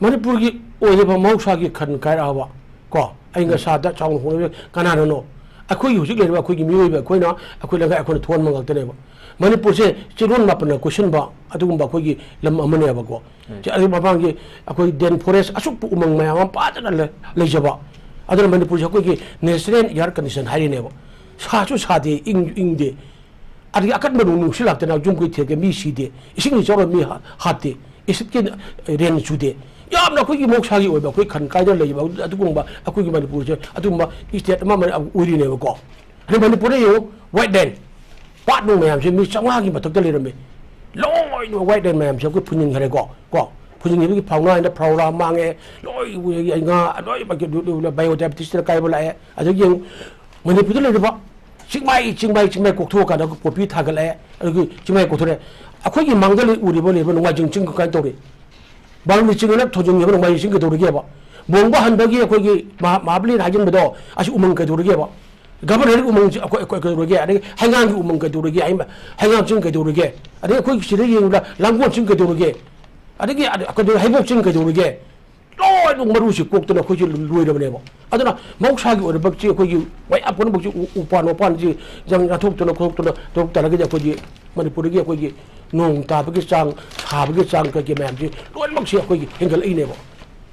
ꯃꯅꯤꯄꯨꯔꯒꯤ ꯑꯣꯏꯔꯤꯕ ꯃꯍꯧꯁꯥꯒꯤ ꯈꯟ ꯀꯥꯏꯔꯛꯑꯕ ꯀꯣ, ꯑꯏꯪ ꯑꯁꯥꯗ ꯆꯥꯎꯅ ꯍꯣꯡꯂꯛꯂꯤꯕ ꯀꯅꯥꯅꯅꯣ? ꯑꯩꯈꯣꯏꯒꯤ ꯍꯧꯖꯤꯛ ꯂꯩꯔꯤꯕ ꯑꯩꯈꯣꯏꯒꯤ ꯃꯤꯑꯣꯏꯕ ꯑꯩꯈꯣꯏꯅ, ꯑꯩꯈꯣꯏ ꯂꯩꯉꯥꯛ ꯑꯩꯈꯣꯏꯅ ꯊꯣꯛꯍꯟꯕ ꯉꯥꯛꯇꯅꯦꯕ꯫ ꯃꯅꯤꯄꯨꯔꯁꯦ ꯆꯤꯔꯣꯟ ꯃꯥꯄꯟꯅ ꯀꯣꯏꯁꯤꯟꯕ ꯑꯗꯨꯒꯨꯝꯕ ꯑꯩꯈꯣꯏꯒꯤ ꯂꯝ ꯑꯃꯅꯦꯕꯀꯣ꯫ ꯎꯝ꯫ ꯆꯦ-, ꯑꯗꯨ ꯃꯃꯥꯡꯒꯤ ꯑꯩꯈꯣꯏ rain forest ꯑꯁꯨꯛ ꯎꯃꯪ ꯃꯌꯥꯝ ꯑꯃ ꯄꯥꯗꯅ ꯂꯩ-, ꯂꯩꯖꯕ꯫ ꯑꯗꯨꯅ ꯃꯅꯤꯄꯨꯔꯁꯦ ꯑꯩꯈꯣꯏꯒꯤ natural air condition ꯍꯥꯏꯔꯤꯅꯦꯕ꯫ ꯁꯥꯁꯨ ꯁꯥꯗꯦ, ꯏꯪꯁꯨ ꯏꯪꯗꯦ꯫ ꯑꯗꯒꯤ ꯑꯀꯟꯕ ꯅꯣꯡ ꯅꯨꯡꯁꯤꯠ ꯂꯥꯛꯇꯅ ꯌꯨꯝ ꯀꯩ ꯊꯦꯛꯀꯦ, ꯃꯤ ꯁꯤꯗꯦ, ꯏꯁꯤꯡ ꯏꯆꯥꯎꯅ ꯃꯤ ꯍꯥ-, ꯍꯥꯠꯇꯦ, ꯑꯦꯁꯤꯠꯀꯤ rain ꯆꯨꯗꯦ꯫ ꯌꯥꯝꯅ ꯑꯩꯈꯣꯏꯒꯤ ꯃꯍꯧꯁꯥꯒꯤ ꯑꯣꯏꯕ ꯑꯩꯈꯣꯏ ꯈꯟ ꯀꯥꯏꯗꯅ ꯂꯩꯕ ꯑꯗꯨꯒꯨꯝꯕ ꯑꯩꯈꯣꯏꯒꯤ ꯃꯅꯤꯄꯨꯔꯁꯦ ꯑꯗꯨꯒꯨꯝꯕ state ꯑꯃ ꯑꯃ ꯑꯣꯏꯔꯤꯅꯦꯕꯀꯣ꯫ ꯑꯗꯩ ꯃꯅꯤꯄꯨꯔꯗ ꯌꯦꯡꯉꯨ, white land꯫ ꯄꯥꯠ ꯅꯨꯡ ꯃꯌꯥꯝꯁꯦ ꯃꯤ ꯆꯥꯝꯃꯉꯥꯒꯤ ꯃꯊꯛꯇ ꯂꯩꯔꯝꯃꯤ꯫ ꯂꯣꯏꯅ ꯋꯥꯏꯠ ꯂꯦꯟ ꯃꯌꯥꯝꯁꯦ ꯑꯩꯈꯣꯏ ꯐꯨꯟꯖꯤꯟꯈ꯭ꯔꯦꯀꯣ꯫ ꯀꯣ, ꯐꯨꯟꯖꯤꯟꯈꯤꯕꯒꯤ ꯐꯥꯎꯅꯥ ꯍꯥꯏꯅ ꯐ꯭ꯂꯣꯔꯥ ꯃꯥꯡꯉꯦ, ꯂꯣꯏ ꯉꯥ ꯂꯣꯏ ꯕꯥꯏꯑꯣꯗꯥꯏꯕꯔꯁꯤꯇꯤꯅ ꯀꯥꯏꯕ ꯂꯥꯛꯑꯦ꯫ ꯑꯗꯒꯤ ꯌꯦꯡꯉꯨ, ꯃꯅꯤꯄꯨꯔꯗ ꯂꯩꯔꯤꯕ ꯆꯤꯡꯃꯥꯏ ꯆꯤꯡꯃꯥꯏ ꯆꯤꯡꯃꯥꯏ ꯀꯣꯛꯊꯣꯛꯑꯀꯥꯟꯗ ꯄꯣꯄꯤ ꯊꯥꯒꯠꯂꯛꯑꯦ꯫ ꯑꯗꯒꯤ ꯆꯤꯡꯃꯥꯏ ꯀꯣꯛꯊꯣꯔꯛꯑꯦ꯫ ꯑꯩꯈꯣꯏꯒꯤ ꯃꯥꯡꯗ ꯂꯩ ꯎꯔꯤꯕ ꯂꯩꯕ ꯅꯣꯡꯃꯥꯏꯖꯤꯡ ꯆꯤꯡ ꯀꯃꯥꯏꯅ ꯇꯧꯔꯤ? ꯕꯥꯔꯨꯅꯤ ꯆꯤꯡ ꯑꯅ ꯊꯣꯟꯖꯤꯟꯈꯤꯕ ꯅꯣꯡꯃꯥꯏꯖꯤꯡ ꯆꯤꯡ ꯀꯩꯗꯧꯔꯤꯒꯦꯕ? ꯕꯣꯡꯕ ꯍꯟꯕꯒꯤ ꯑꯩꯈꯣꯏꯒꯤ ꯃꯍꯥ-, ꯃꯍꯥꯕꯂꯤꯅ ꯍꯥꯏꯖꯤꯟꯕꯗꯣ ꯑꯁꯤ ꯎꯃꯪ ꯀꯩꯗꯧꯔꯤꯒꯦꯕ? ꯒꯕꯔꯅꯔꯒꯤ ꯎꯃꯪꯁꯤ ꯑꯩꯈꯣꯏ, ꯑꯩꯈꯣꯏ ꯀꯩꯗꯧꯔꯒꯦ? ꯑꯗꯒꯤ ꯍꯩꯉꯥꯡꯒꯤ ꯎꯃꯪ ꯀꯩꯗꯧꯔꯒꯦ? ꯍꯩꯃ-, ꯍꯩꯉꯥꯡ ꯆꯤꯡ ꯀꯩꯗꯧꯔꯒꯦ? ꯑꯗꯒꯤ ꯑꯩꯈꯣꯏ ꯁꯤꯗ ꯌꯦꯡꯕꯗ ꯂꯥꯡꯒꯣꯜ ꯆꯤꯡ ꯀꯩꯗꯧꯔꯒꯦ? ꯑꯗꯒꯤ ꯑ-, ꯀꯩꯅꯣ, ꯍꯩꯕꯣꯛ ꯆꯤꯡ ꯀꯩꯗꯧꯔꯒꯦ? ꯂꯣꯏꯅꯃꯛ ꯃꯔꯨꯁꯤ ꯀꯣꯛꯇꯅ ꯑꯩꯈꯣꯏꯁꯦ ꯂꯣꯏꯔꯕꯅꯦꯕ꯫ ꯑꯗꯨꯅ ꯃꯍꯧꯁꯥꯒꯤ ꯑꯣꯏꯔꯕ ꯆꯤꯡ ꯑꯩꯈꯣꯏꯒꯤ ꯃꯌꯥꯝ ꯄꯨꯝꯅꯃꯛꯁꯤ ꯎ-, ꯎꯄꯥꯟ ꯋꯥꯄꯥꯟꯁꯤ ꯌꯥꯝ ꯌꯥꯟꯊꯣꯛꯇꯅ ꯈꯣꯠꯇꯣꯛꯇꯅ ꯇꯧꯔꯛ ꯇꯥꯔꯒꯗꯤ ꯑꯩꯈꯣꯏꯒꯤ ꯃꯅꯤꯄꯨꯔꯗꯒꯤ ꯑꯩꯈꯣꯏꯒꯤ ꯅꯣꯡ ꯇꯥꯕꯒꯤ ꯆꯥꯡ, ꯁꯥꯕꯒꯤ ꯆꯥꯡ ꯀꯩꯀꯩ ꯃꯌꯥꯝꯁꯤ ꯂꯣꯏꯅꯃꯛꯁꯦ ꯑꯩꯈꯣꯏꯒꯤ ꯍꯦꯟꯒꯠꯂꯛꯏꯅꯦꯕ꯫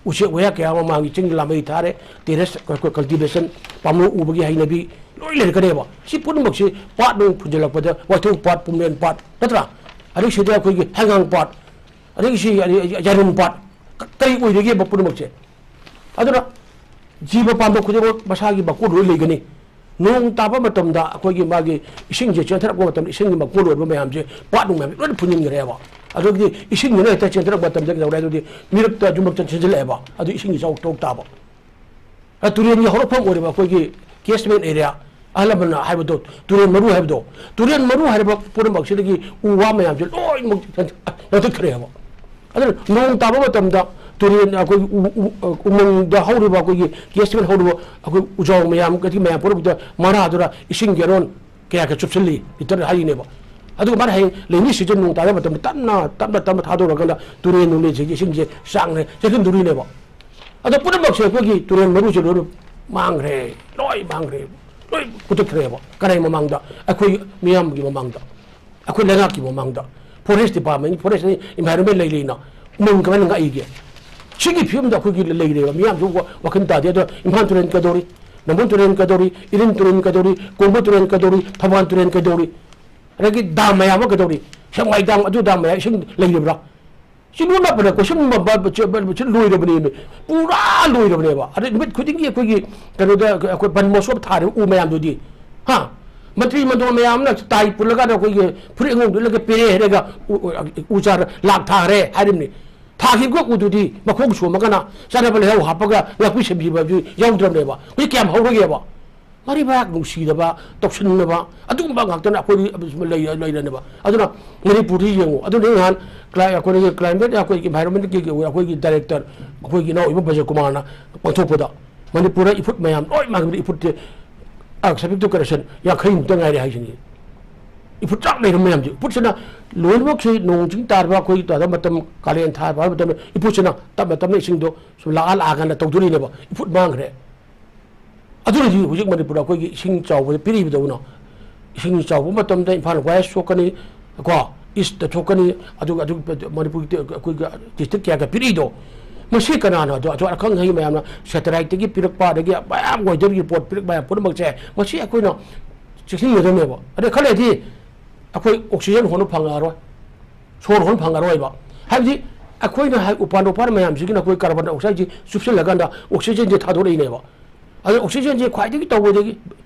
ꯎꯆꯦꯛ ꯋꯥꯌꯥ ꯀꯌꯥ ꯑꯃ ꯃꯥꯡꯉꯤ, ꯆꯤꯡ ꯂꯥꯃꯩ ꯊꯥꯔꯦ, ꯇꯦꯔꯦꯁ ꯀꯜꯇꯤꯚꯦꯁꯟ, ꯄꯥꯝꯂꯧ ꯎꯕꯒꯤ ꯍꯩꯅꯕꯤ ꯂꯣꯏ ꯂꯩꯔꯛꯀꯅꯦꯕ꯫ ꯁꯤ ꯄꯨꯝꯅꯃꯛꯁꯤ ꯄꯥꯠ ꯅꯨꯡ ꯐꯨꯟꯖꯜꯂꯛꯄꯗ ꯋꯥꯏꯊꯧ ꯄꯥꯠ, ꯄꯨꯝꯂꯦꯟ ꯄꯥꯠ ꯅꯠꯇ꯭ꯔꯥ? ꯑꯗꯒꯤ ꯁꯤꯗ ꯑꯩꯈꯣꯏꯒꯤ ꯍꯩꯉꯥꯡ ꯄꯥꯠ, ꯑꯗꯒꯤ ꯁꯤ ꯌꯥꯏꯔꯨꯝ ꯄꯥꯠ, ꯀ-, ꯀꯔꯤ ꯑꯣꯏꯔꯤꯒꯦꯕ ꯄꯨꯝꯅꯃꯛꯁꯦ? ꯑꯗꯨꯅ ꯖꯤꯕ ꯄꯥꯟꯕ ꯈꯨꯗꯤꯡꯃꯛ ꯃꯁꯥꯒꯤ ꯃꯀꯣꯜ ꯂꯣꯏ ꯂꯩꯒꯅꯤ꯫ ꯅꯣꯡ ꯇꯥꯕ ꯃꯇꯝꯗ ꯑꯩꯈꯣꯏꯒꯤ ꯃꯥꯒꯤ ꯏꯁꯤꯡꯁꯦ ꯆꯦꯟꯊꯔꯛꯄ ꯃꯇꯝꯗ ꯏꯁꯤꯡꯒꯤ ꯃꯀꯣꯜ ꯑꯣꯏꯕ ꯃꯌꯥꯝꯁꯦ, ꯄꯥꯠ ꯅꯨꯡ ꯃꯌꯥꯝꯁꯦ ꯂꯣꯏꯅ ꯐꯨꯟꯖꯤꯟꯈ꯭ꯔꯦꯕ꯫ ꯑꯗꯨꯒꯤꯗꯤ ꯏꯁꯤꯡꯗꯨꯅ ꯍꯦꯛꯇ ꯆꯦꯟꯊꯔꯛꯄ ꯃꯇꯝꯗ ꯀꯩꯗꯧꯔꯦ? ꯑꯗꯨꯗꯤ ꯃꯤꯔꯛꯇ ꯌꯨꯝꯂꯛꯇ ꯆꯦꯟꯁꯤꯜꯂꯛꯑꯦꯕ꯫ ꯑꯗꯨ ꯏꯁꯤꯡ ꯏꯆꯥꯎ ꯊꯣꯛ ꯇꯥꯕ꯫ ꯑ, ꯇꯨꯔꯦꯟꯒꯤ ꯍꯧꯔꯛꯐꯝ ꯑꯣꯏꯔꯤꯕ ꯑꯩꯈꯣꯏꯒꯤ ꯀꯦꯆꯃꯦꯟ ꯑꯦꯔꯤꯌꯥ, ꯑꯍꯜ ꯂꯃꯟꯅ ꯍꯥꯏꯕꯗꯣ, ꯇꯨꯔꯦꯟ ꯃꯔꯨ ꯍꯥꯏꯕꯗꯣ, ꯇꯨꯔꯦꯟ ꯃꯔꯨ ꯍꯥꯏꯔꯤꯕ ꯄꯨꯝꯅꯃꯛꯁꯤꯗꯒꯤ ꯎ ꯋꯥ ꯃꯌꯥꯝꯁꯦ ꯂꯣꯏꯅꯃꯛ ꯌꯥꯟꯊꯠꯈ꯭ꯔꯦꯕ꯫ ꯑꯗꯨꯅ ꯅꯣꯡ ꯇꯥꯕ ꯃꯇꯝꯗ ꯇꯨꯔꯦꯟ, ꯑꯩꯈꯣꯏꯒꯤ ꯎ-, ꯎ-, ꯎꯃꯪꯗ ꯍꯧꯔꯤꯕ, ꯑꯩꯈꯣꯏꯒꯤ ꯀꯦꯆꯃꯦꯟ ꯍꯧꯔꯤꯕ ꯑꯩꯈꯣꯏ ꯎꯖꯥꯎ ꯃꯌꯥꯝ, ꯀꯔꯤ ꯃꯌꯥꯝ ꯄꯨꯝꯅꯃꯛꯇ ꯃꯔꯥꯗꯨꯅ ꯏꯁꯤꯡ ꯒꯦꯂꯣꯟ ꯀꯌꯥ ꯀꯌꯥ ꯆꯨꯞꯁꯤꯜꯂꯤ, ꯂꯤꯇꯔ ꯍꯥꯏꯔꯤꯅꯦꯕ꯫ ꯑꯗꯨꯒ ꯃꯥꯅ ꯍꯌꯦꯡ ꯔꯦꯅꯤ ꯁꯤꯖꯟ ꯅꯣꯡ ꯇꯥꯕ ꯃꯇꯝꯗ ꯇꯞꯅ, ꯇꯞꯅ, ꯇꯞꯅ ꯊꯥꯗꯣꯔꯀꯥꯟꯗ ꯇꯨꯔꯦꯟ ꯅꯨꯡꯂꯦꯟꯁꯤꯒꯤ ꯏꯁꯤꯡꯁꯦ ꯆꯥꯡꯅ ꯆꯦꯟꯁꯤꯟꯗꯣꯔꯤꯅꯦꯕ꯫ ꯑꯗꯣ ꯄꯨꯝꯅꯃꯛꯁꯦ ꯑꯩꯈꯣꯏꯒꯤ ꯇꯨꯔꯦꯜ ꯃꯔꯨꯁꯦ ꯂꯣꯏꯅ ꯃꯥꯡꯈ꯭ꯔꯦ, ꯂꯣꯏ ꯃꯥꯡꯈ꯭ꯔꯦ, ꯂꯣꯏ ꯄꯨꯊꯠꯈ꯭ꯔꯦꯕ꯫ ꯀꯅꯥꯏ ꯃꯃꯥꯡꯗ? ꯑꯩꯈꯣꯏ ꯃꯤꯌꯥꯝꯒꯤ ꯃꯃꯥꯡꯗ, ꯑꯩꯈꯣꯏ ꯂꯩꯉꯥꯛꯀꯤ ꯃꯃꯥꯡꯗ꯫ ꯐꯣꯔꯦꯁ ꯗꯤꯄꯥꯔꯠꯃꯦꯟ, ꯐꯣꯔꯦꯁ ꯑꯦꯟꯚꯥꯏꯔꯣꯟꯃꯦꯟ ꯂꯩ ꯂꯩꯅ ꯎꯃꯪ ꯀꯃꯥꯏꯅ ꯉꯥꯛꯏꯒꯦ? ꯁꯤꯒꯤ ꯐꯤꯕꯝꯗ ꯑꯩꯈꯣꯏꯒꯤ ꯂꯩꯔꯦꯕ, ꯃꯤꯌꯥꯝꯁꯨ ꯋꯥ-, ꯋꯥꯈꯜ ꯇꯥꯗꯦ꯫ ꯑꯗꯣ ꯏꯝꯐꯥꯜ ꯇꯨꯔꯦꯜ ꯀꯩꯗꯧꯔꯤ? ꯅꯝꯕꯨꯜ ꯇꯨꯔꯦꯜ ꯀꯩꯗꯧꯔꯤ? ꯏꯔꯤꯜ ꯇꯨꯔꯦꯜ ꯀꯩꯗꯧꯔꯤ? ꯀꯣꯡꯕ ꯇꯨꯔꯦꯜ ꯀꯩꯗꯧꯔꯤ? ꯊꯧꯕꯥꯜ ꯇꯨꯔꯦꯜ ꯀꯩꯗꯧꯔꯤ? ꯑꯗꯒꯤ ꯗꯥꯝ ꯃꯌꯥꯝ ꯑꯃ ꯀꯩꯗꯧꯔꯤ? ꯁꯦꯛꯃꯥꯏ ꯗꯥꯝ, ꯑꯗꯨ ꯗꯥꯝ ꯃꯌꯥꯝ ꯏꯁꯤꯡ ꯂꯩꯔꯤꯕ꯭ꯔꯥ? ꯁꯤ ꯂꯣꯏꯅꯃꯛ ꯀꯣꯏꯁꯟ ꯂꯣꯏꯔꯕꯅꯦꯃꯤ, ꯄꯨꯔꯥ ꯂꯣꯏꯔꯕꯅꯦꯕ꯫ ꯑꯗꯩ ꯅꯨꯃꯤꯠ ꯈꯨꯗꯤꯡꯒꯤ ꯑꯩꯈꯣꯏꯒꯤ ꯀꯩꯅꯣꯗ ꯑꯩꯈꯣꯏ ꯕꯟ ꯃꯣꯁꯣꯞ ꯊꯥꯔꯤꯕ ꯎ ꯃꯌꯥꯝꯗꯨꯗꯤ, ꯍꯥ? ꯃꯟꯇ꯭ꯔꯤ ꯃꯟꯗꯣꯜ ꯃꯌꯥꯝꯅ ꯇꯥꯏ ꯄꯨꯜꯂꯀꯥꯟꯗ ꯑꯩꯈꯣꯏꯒꯤ ꯐꯨꯔꯤꯠ ꯑꯉꯧꯕꯗꯨ ꯏꯜꯂꯒ ꯄꯦꯔꯦ ꯍꯥꯏꯔꯒ ꯎ, ꯎ, ꯎ ꯆꯥꯔ ꯂꯥꯛ ꯊꯥꯈ꯭ꯔꯦ ꯍꯥꯏꯔꯤꯕꯅꯤ꯫ ꯊꯥꯈꯤꯕ ꯎꯗꯨꯗꯤ ꯃꯈꯣꯡ ꯁꯣꯝꯃꯒꯅ ꯆꯥꯅꯕ ꯂꯩꯍꯥꯎ ꯍꯥꯞꯄꯒ ꯉꯥꯛꯄꯤ ꯁꯦꯟꯕꯤꯕ ꯍꯥꯏꯕꯗꯨ ꯌꯥꯎꯗ꯭ꯔꯕꯅꯦꯕ꯫ ꯍꯧꯖꯤꯛ ꯀꯌꯥꯝ ꯍꯧꯔꯒꯦꯕ? ꯃꯔꯩꯕꯥꯛ ꯅꯨꯡꯁꯤꯗꯕ, ꯇꯧꯁꯤꯟꯅꯕ, ꯑꯗꯨꯒꯨꯝꯕ ꯉꯥꯛꯇꯅ ꯑꯩꯈꯣꯏꯗꯤ ꯂꯩ-, ꯂꯩꯔꯅꯦꯕ꯫ ꯑꯗꯨꯅ ꯃꯅꯤꯄꯨꯔꯗꯤ ꯌꯦꯡꯉꯨ꯫ ꯑꯗꯨꯅ ꯑꯩ ꯅꯍꯥꯟ ꯀ꯭ꯂꯥꯏ-, ꯑꯩꯈꯣꯏꯒꯤ climate, ꯑꯩꯈꯣꯏꯒꯤ environment ꯀꯤ ꯑꯩꯈꯣꯏꯒꯤ director, ꯑꯩꯈꯣꯏꯒꯤ ꯏꯅꯥꯎ ꯏꯕꯣ ꯕ꯭ꯔꯖꯀꯨꯃꯥꯔꯅ ꯄꯥꯡꯊꯣꯛꯄꯗ, ꯃꯅꯤꯄꯨꯔꯗ ꯏꯐꯨꯠ ꯃꯌꯥꯝ ꯂꯣꯏ ꯃꯥꯡꯈꯤꯕꯗ ꯏꯐꯨꯠꯇꯤ, ꯑ, subject to correction ꯌꯥꯡꯈꯩꯃꯨꯛꯇ ꯉꯥꯏꯔꯦ ꯍꯥꯏꯁꯤꯅꯤ꯫ ꯏꯐꯨꯠ ꯆꯥꯛ ꯂꯩꯔꯝꯕ ꯃꯌꯥꯝꯁꯦ, ꯏꯐꯨꯠꯁꯤꯅ ꯂꯣꯏꯅꯃꯛꯁꯤ ꯅꯣꯡ ꯆꯤꯡ ꯇꯥꯔꯕ ꯑꯩꯈꯣꯏꯒꯤ ꯇꯥꯗ ꯃꯇꯝ, ꯀꯥꯂꯦꯟ ꯊꯥ ꯐꯥꯕ ꯃꯇꯝꯗ ꯏꯐꯨꯠꯁꯤꯅ ꯇꯞꯅ ꯇꯞꯅ ꯏꯁꯤꯡꯗꯣ ꯁꯨꯝ ꯂꯥꯛꯑ ꯂꯥꯛꯑꯀꯥꯟꯗ ꯇꯧꯗꯣꯔꯤꯅꯦꯕ꯫ ꯏꯐꯨꯠ ꯃꯥꯡꯈ꯭ꯔꯦ꯫ ꯑꯗꯨꯅꯗꯤ ꯍꯧꯖꯤꯛ ꯃꯅꯤꯄꯨꯔꯗ ꯑꯩꯈꯣꯏꯒꯤ ꯏꯁꯤꯡ ꯆꯥꯎꯕꯗ ꯄꯤꯔꯛꯏꯕꯗꯧꯅ, ꯏꯁꯤꯡ ꯆꯥꯎꯕ ꯃꯇꯝꯗ ꯏꯝꯐꯥꯜ West ꯁꯣꯛꯀꯅꯤ, ꯀꯣ, East ꯊꯣꯛꯀꯅꯤ, ꯑꯗꯨꯒ ꯑꯗꯨ ꯃꯅꯤꯄꯨꯔꯒꯤ ꯑꯩꯈꯣꯏꯒꯤ district ꯀꯌꯥꯒ ꯄꯤꯔꯛꯏꯗꯣ, ꯃꯁꯤ ꯀꯅꯥꯅꯣ? ꯑꯗꯣ ꯑꯆꯧ ꯑꯈꯪ ꯑꯍꯩ ꯃꯌꯥꯝꯅ satellite ꯇꯒꯤ ꯄꯤꯔꯛꯄ, ꯑꯗꯒꯤ ꯃꯌꯥꯝ weather ꯒꯤ report ꯄꯤꯔꯛꯄ ꯃꯌꯥꯝ ꯄꯨꯝꯅꯃꯛꯁꯦ, ꯃꯁꯤ ꯑꯩꯈꯣꯏꯅ ꯆꯦꯛꯁꯤꯟꯒꯗꯕꯅꯦꯕ꯫ ꯑꯗꯩ ꯈꯔ ꯂꯩꯔꯗꯤ ꯑꯩꯈꯣꯏ oxygen ꯍꯣꯟꯕ ꯐꯪꯉꯛꯑꯔꯣꯏ, ꯁꯣꯔ ꯍꯣꯟꯕ ꯐꯪꯉꯔꯣꯏꯕ꯫ ꯍꯥꯏꯕꯗꯤ ꯑꯩꯈꯣꯏꯅ ꯍꯥꯏ-, ꯎꯄꯥꯟ ꯋꯥꯄꯥꯟ ꯃꯌꯥꯝꯁꯤꯒꯤꯅ ꯑꯩꯈꯣꯏ carbon dioxide ꯁꯤ ꯆꯨꯞꯁꯤꯜꯂꯀꯥꯟꯗ oxygen ꯁꯦ ꯊꯥꯗꯣꯔꯛꯏꯅꯦꯕ꯫ ꯑꯗꯣ oxygen ꯁꯦ ꯈ꯭ꯋꯥꯏꯗꯒꯤ ꯇꯧꯕꯗꯒꯤ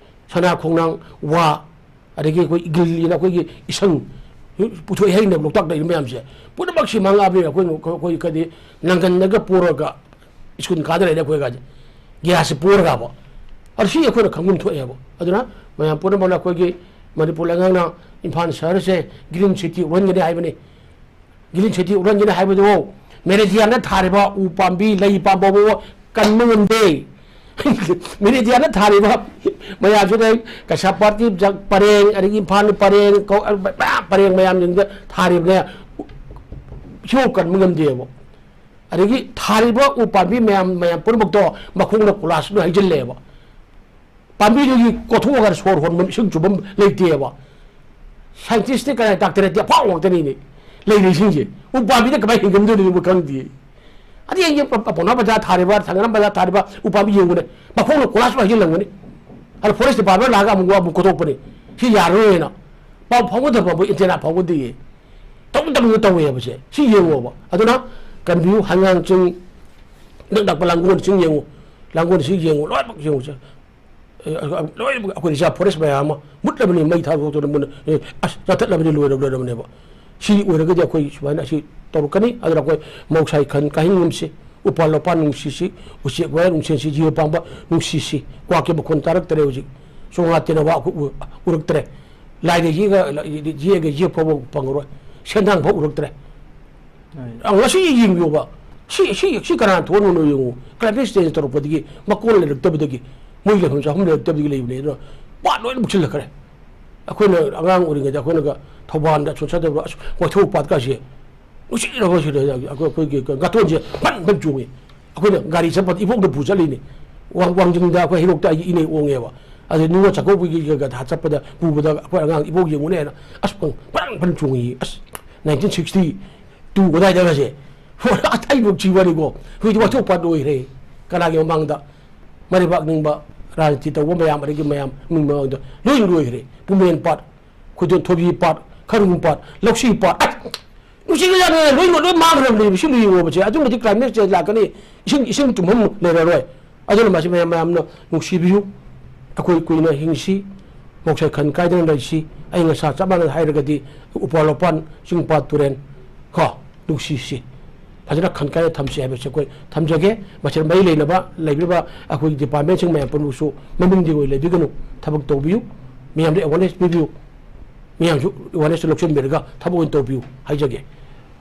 ꯁꯅꯥ ꯈꯣꯡꯅꯥꯡ, ꯋꯥ, ꯑꯗꯒꯤ ꯑꯩꯈꯣꯏ ꯏꯒꯤꯜ ꯑꯅ ꯑꯩꯈꯣꯏꯒꯤ ꯏꯁꯪ ꯄꯨꯊꯣꯛꯑꯦ ꯍꯥꯏꯅꯦꯕ, ꯂꯣꯛꯇꯥꯛꯇ ꯂꯩꯔꯤꯕ ꯃꯌꯥꯝꯁꯦ꯫ ꯄꯨꯝꯅꯃꯛꯁꯤ ꯃꯥꯡꯉꯛꯑꯕꯅꯤꯅ ꯑꯩꯈꯣꯏ, ꯑꯩꯈꯣꯏ ꯀꯗꯤ ꯅꯪꯒꯟꯗꯒ ꯄꯣꯔꯒ ꯁ꯭ꯀꯨꯜ ꯀꯥꯗ ꯂꯩꯔꯦ ꯑꯩꯈꯣꯏ ꯒꯥꯁꯦ꯫ ꯒ꯭ꯌꯥꯁꯁꯦ ꯄꯣꯔꯒꯕ꯫ ꯑꯗꯣ ꯁꯤ ꯑꯩꯈꯣꯏꯅ ꯈꯪꯐꯝ ꯊꯣꯛꯑꯦꯕ꯫ ꯑꯗꯨꯅ ꯃꯌꯥꯝ ꯄꯨꯝꯅꯃꯛꯅ ꯑꯩꯈꯣꯏꯒꯤ ꯃꯅꯤꯄꯨꯔ ꯂꯩꯉꯥꯛꯅ ꯏꯝꯐꯥꯜ ꯁꯍꯔꯁꯦ green city ꯑꯣꯟꯒꯅꯤ ꯍꯥꯏꯕꯅꯤ꯫ Green city ꯑꯣꯟꯒꯅꯤ ꯍꯥꯏꯕꯗꯨ meridian ꯗ ꯊꯥꯔꯤꯕ ꯎ ꯄꯥꯝꯕꯤ, ꯂꯩ ꯄꯥꯝꯕ ꯐꯥꯎꯕ ꯀꯟꯕ ꯉꯝꯗꯦ꯫ Meridian ꯗ ꯊꯥꯔꯤꯕ ꯃꯌꯥꯝꯁꯤꯗ ꯀꯩꯁꯥꯝꯄꯥꯠꯀꯤ ꯖ-, ꯄꯔꯦꯡ, ꯑꯗꯒꯤ ꯏꯝꯐꯥꯜ ꯄꯔꯦꯡ, ꯀꯧ-, ꯃꯌꯥꯝ ꯄꯔꯦꯡ ꯃꯌꯥꯝꯁꯤꯡꯗ ꯊꯥꯔꯤꯕꯅꯦ꯫ ꯁꯤꯐꯥꯎ ꯀꯟꯕ ꯉꯝꯗꯦꯕ꯫ ꯑꯗꯒꯤ ꯊꯥꯔꯤꯕ ꯎ ꯄꯥꯝꯕꯤ ꯃꯌꯥꯝ, ꯃꯌꯥꯝ ꯄꯨꯝꯅꯃꯛꯇꯣ ꯃꯈꯣꯡꯅ ꯀꯣꯏꯂꯥꯁ ꯂꯣꯏ ꯍꯩꯖꯤꯜꯂꯦꯕ꯫ ꯄꯥꯝꯕꯤꯗꯨꯒꯤ ꯀꯣꯊꯣꯛꯑꯒ ꯁꯣꯔ ꯍꯣꯟꯐꯝ, ꯏꯁꯤꯡ ꯆꯨꯐꯝ ꯂꯩꯇꯦꯕ꯫ Scientist ꯇꯤ ꯀꯅꯥ, doctor ꯇꯤ ꯑꯐꯥꯎꯕ ꯉꯥꯛꯇꯅꯤꯅꯦ ꯂꯩꯔꯤꯁꯤꯡꯁꯦ꯫ ꯎ ꯄꯥꯝꯕꯤꯗ ꯀꯃꯥꯏꯅ ꯍꯤꯡꯒꯟꯗꯣꯔꯤꯅꯣ ꯈꯪꯗꯦ꯫ ꯑꯗꯩ ꯑꯩꯒꯤ ꯄ-, ꯄ-, ꯄꯥꯎꯅꯥ ꯕꯖꯥꯔ ꯊꯥꯔꯤꯕ, ꯊꯪꯒ꯭ꯔꯥꯝ ꯕꯖꯥꯔ ꯊꯥꯔꯤꯕ ꯎ ꯄꯥꯝꯕꯤ ꯌꯦꯡꯉꯨꯅꯦ, ꯃꯈꯣꯡꯅ ꯀꯣꯏꯂꯥꯁ ꯂꯣꯏ ꯍꯩꯖꯤꯜꯂꯝꯒꯅꯤ꯫ ꯑꯗ forest department ꯂꯥꯛꯑꯒ ꯑꯃꯨꯛ, ꯑꯃꯨꯛ ꯀꯣꯊꯣꯛꯄꯅꯤ꯫ ꯁꯤ ꯌꯥꯔꯔꯣꯏꯅ꯫ ꯄꯥꯎ ꯐꯥꯎꯅꯗꯕ ꯃꯣꯏ antenna ꯐꯥꯎꯅꯗꯦꯌꯦ꯫ ꯇꯧꯅ ꯇꯧꯅ ꯇꯧꯋꯦꯕꯁꯦ꯫ ꯁꯤ ꯌꯦꯡꯉꯣꯕ꯫ ꯑꯗꯨꯅ ꯀꯟꯕꯤꯌꯨ, ꯍꯩꯉꯥꯡ ꯆꯤꯡ, ꯏꯅꯛ ꯅꯛꯄ ꯂꯥꯡꯒꯣꯜ ꯆꯤꯡ ꯌꯦꯡꯉꯨ, ꯂꯥꯡꯒꯣꯜ ꯆꯤꯡ ꯌꯦꯡꯉꯨ, ꯂꯣꯏꯅꯃꯛ ꯌꯦꯡꯉꯨꯁꯦ꯫ ꯑꯦ, ꯑ-, ꯑ-, ꯂꯣꯏꯅꯃꯛ ꯑꯩꯈꯣꯏ reserve forest ꯃꯌꯥꯝ ꯑꯃ ꯃꯨꯠꯂꯕꯅꯤ, ꯃꯩ ꯊꯥꯗꯣꯛꯇꯅ ꯃꯨꯟꯅ, ꯑꯦ, ꯑꯁ, ꯌꯥꯟꯊꯠꯂꯕꯅꯤ, ꯂꯣꯏꯔꯕ, ꯂꯣꯏꯔꯕꯅꯦꯕ꯫ ꯁꯤ ꯑꯣꯏꯔꯒꯗꯤ ꯑꯩꯈꯣꯏ ꯁꯨꯃꯥꯏꯅ ꯑꯁꯤ ꯇꯧꯔꯛꯀꯅꯤ꯫ ꯑꯗꯨꯅ ꯑꯩꯈꯣꯏ ꯃꯍꯧꯁꯥꯒꯤ ꯈꯟ ꯀꯥꯏꯍꯟꯒꯨꯝꯁꯤ, ꯎꯄꯥꯜ ꯋꯥꯄꯥꯜ ꯅꯨꯡꯁꯤꯁꯤ, ꯎꯆꯦꯛ ꯋꯥꯌꯥ ꯅꯨꯡꯁꯦꯟꯁꯤ, ꯖꯤꯕ ꯄꯥꯝꯕ ꯅꯨꯡꯁꯤꯁꯤ꯫ ꯀ꯭ꯋꯥꯛꯀꯤ ꯃꯈꯣꯟ ꯇꯥꯔꯛꯇꯔꯦ ꯍꯧꯖꯤꯛ꯫ ꯆꯣꯉꯥ ꯇꯦꯅꯋꯥ ꯑꯩꯈꯣꯏ ꯎ-, ꯎꯔꯛꯇ꯭ꯔꯦ꯫ ꯂꯥꯏꯗ ꯌꯦꯛꯑꯒ, ꯌꯦꯛꯑꯒ ꯌꯦꯛ ꯐꯥꯎꯕ ꯐꯪꯉꯔꯣꯏ꯫ ꯁꯦꯟꯗꯥꯡ ꯐꯥꯎ ꯎꯔꯛꯇ꯭ꯔꯦ꯫ ꯑ, ꯉꯁꯤ ꯌꯦꯡꯕꯤꯌꯣꯕ꯫ ꯁꯤ, ꯁꯤ, ꯁꯤ ꯀꯅꯥꯅ ꯊꯣꯛꯍꯟꯕꯅꯣ ꯌꯦꯡꯉꯨ꯫ Climate change ꯇꯧꯔꯛꯄꯗꯒꯤ ꯃꯀꯣꯟ ꯂꯩꯔꯛꯇꯕꯗꯒꯤ, ꯃꯣꯏ ꯂꯩꯐꯝ ꯆꯥꯐꯝ ꯂꯩꯔꯛꯇꯕꯗꯒꯤ ꯂꯩꯕꯅꯦ꯫ ꯑꯗꯨꯅ ꯄꯥꯠ ꯂꯣꯏꯅ ꯃꯨꯛꯁꯤꯜꯂꯛꯈ꯭ꯔꯦ꯫ ꯑꯩꯈꯣꯏꯅ ꯑꯉꯥꯡ ꯑꯣꯏꯔꯤꯉꯩꯗ ꯑꯩꯈꯣꯏꯅꯒ ꯊꯧꯕꯥꯜꯗ ꯑꯁꯣꯝ ꯁꯥꯏꯗ ꯑꯁ, ꯋꯥꯏꯊꯧ ꯄꯥꯠꯀꯥꯁꯦ ꯅꯨꯡꯁꯤꯔꯕ ꯁꯤꯗ ꯑꯩꯈꯣꯏ, ꯑꯩꯈꯣꯏꯒꯤ ꯉꯥꯇꯣꯟꯁꯦ ꯐꯟ ꯐꯟ ꯆꯣꯡꯉꯤ꯫ ꯑꯩꯈꯣꯏꯅ ꯒꯥꯔꯤ ꯆꯠꯄꯗ ꯏꯕꯣꯛꯅ ꯄꯨ ꯆꯠꯂꯤꯅꯤ꯫ ꯋꯥꯡ-, ꯋꯥꯡꯖꯤꯡꯗ ꯑꯩꯈꯣꯏ ꯍꯩꯔꯣꯛꯇ ꯑꯩꯒꯤ ꯏꯅꯦ ꯑꯣꯡꯉꯦꯕ꯫ ꯑꯗꯩ ꯅꯤꯉꯣꯜ ꯆꯥꯛꯀꯧꯕꯒꯤ ꯀꯩꯀꯥ ꯆꯠꯄꯗ ꯄꯨꯕꯗ ꯑꯩꯈꯣꯏ ꯑꯉꯥꯡ ꯏꯕꯣꯛ ꯌꯦꯡꯉꯨꯅꯦꯅ ꯑꯁ ꯐꯟ ꯐꯟ ꯆꯣꯡꯉꯤ꯫ ꯑꯁ, nineteen sixty two ꯑꯗꯥꯏꯗꯒꯁꯦ꯫ ꯑꯩꯕꯨ ꯁꯤ ꯋꯥꯔꯤꯀꯣ꯫ ꯍꯧꯖꯤꯛꯇꯤ ꯋꯥꯊꯣꯛ ꯄꯥꯠ ꯑꯣꯏꯈ꯭ꯔꯦ꯫ ꯀꯅꯥꯒꯤ ꯃꯃꯥꯡꯗ? ꯃꯔꯩꯕꯥꯛ ꯅꯤꯡꯕ, ꯔꯥꯖꯅꯤꯇꯤ ꯇꯧꯕ ꯃꯌꯥꯝ, ꯑꯗꯒꯤ ꯃꯌꯥꯝ ꯃꯤ ꯃꯃꯥꯡꯗ ꯂꯣꯏ ꯂꯣꯏꯈ꯭ꯔꯦ꯫ ꯄꯨꯝꯕꯦꯟ ꯄꯥꯠ, ꯈꯣꯏꯗꯣꯟ ꯊꯣꯏꯕꯤ ꯄꯥꯠ, ꯈꯔꯨꯡ ꯄꯥꯠ, ꯂꯧꯁꯤ ꯄꯥꯠ, ꯑꯁ! ꯅꯨꯡꯁꯤꯈ꯭ꯔꯖꯥꯠꯅꯤ, ꯂꯣꯏ, ꯂꯣꯏ ꯃꯥꯡꯈ꯭ꯔꯕꯅꯦꯕ꯫ ꯁꯤ ꯂꯣꯏ ꯌꯦꯡꯉꯣꯕꯁꯦ꯫ ꯑꯗꯨꯛ ꯃꯇꯤꯛ climate change ꯂꯥꯛꯀꯅꯤ, ꯏꯁꯤꯡ, ꯏꯁꯤꯡ ꯇꯨꯡꯐꯝ ꯂꯩꯔꯔꯣꯏ꯫ ꯑꯗꯨꯅ ꯃꯁꯤ ꯃꯌꯥꯝ, ꯃꯌꯥꯝꯅ ꯅꯨꯡꯁꯤꯕꯤꯌꯨ꯫ ꯑꯩꯈꯣꯏ ꯀꯨꯏꯅ ꯍꯤꯡꯁꯤ, ꯃꯍꯧꯁꯥ ꯈꯟ ꯀꯥꯏꯗꯅ ꯂꯩꯁꯤ꯫ ꯑꯏꯪ ꯑꯁꯥ ꯆꯞ ꯃꯥꯟꯅꯅ ꯍꯥꯏꯔꯒꯗꯤ ꯎꯄꯥꯜ ꯋꯥꯄꯥꯜ, ꯆꯤꯡ ꯄꯥꯠ ꯇꯨꯔꯦꯜ ꯀꯣ, ꯅꯨꯡꯁꯤꯁꯤ꯫ ꯐꯖꯅ ꯈꯟ ꯀꯥꯏꯅ ꯊꯝꯁꯤ ꯍꯥꯏꯕꯁꯦ ꯑꯩꯈꯣꯏ ꯊꯝꯖꯒꯦ꯫ ꯃꯁꯤꯗ ꯃꯔꯤ ꯂꯩꯅꯕ ꯂꯩꯕꯤꯔꯤꯕ ꯑꯩꯈꯣꯏꯒꯤ departmentꯁꯤꯡ ꯃꯌꯥꯝ ꯄꯨꯝꯅꯃꯛꯁꯨ ꯃꯅꯤꯡꯗꯤ ꯑꯣꯏ ꯂꯩꯕꯤꯒꯅꯨ, ꯊꯕꯛ ꯇꯧꯕꯤꯌꯨ, ꯃꯌꯥꯝꯗ awareness ꯄꯤꯕꯤꯌꯨ, ꯃꯌꯥꯝꯁꯨ awareness ꯂꯧꯁꯤꯟꯕꯤꯔꯒ ꯊꯕꯛ ꯑꯣꯏꯅ ꯇꯧꯕꯤꯌꯨ ꯍꯥꯏꯖꯒꯦ꯫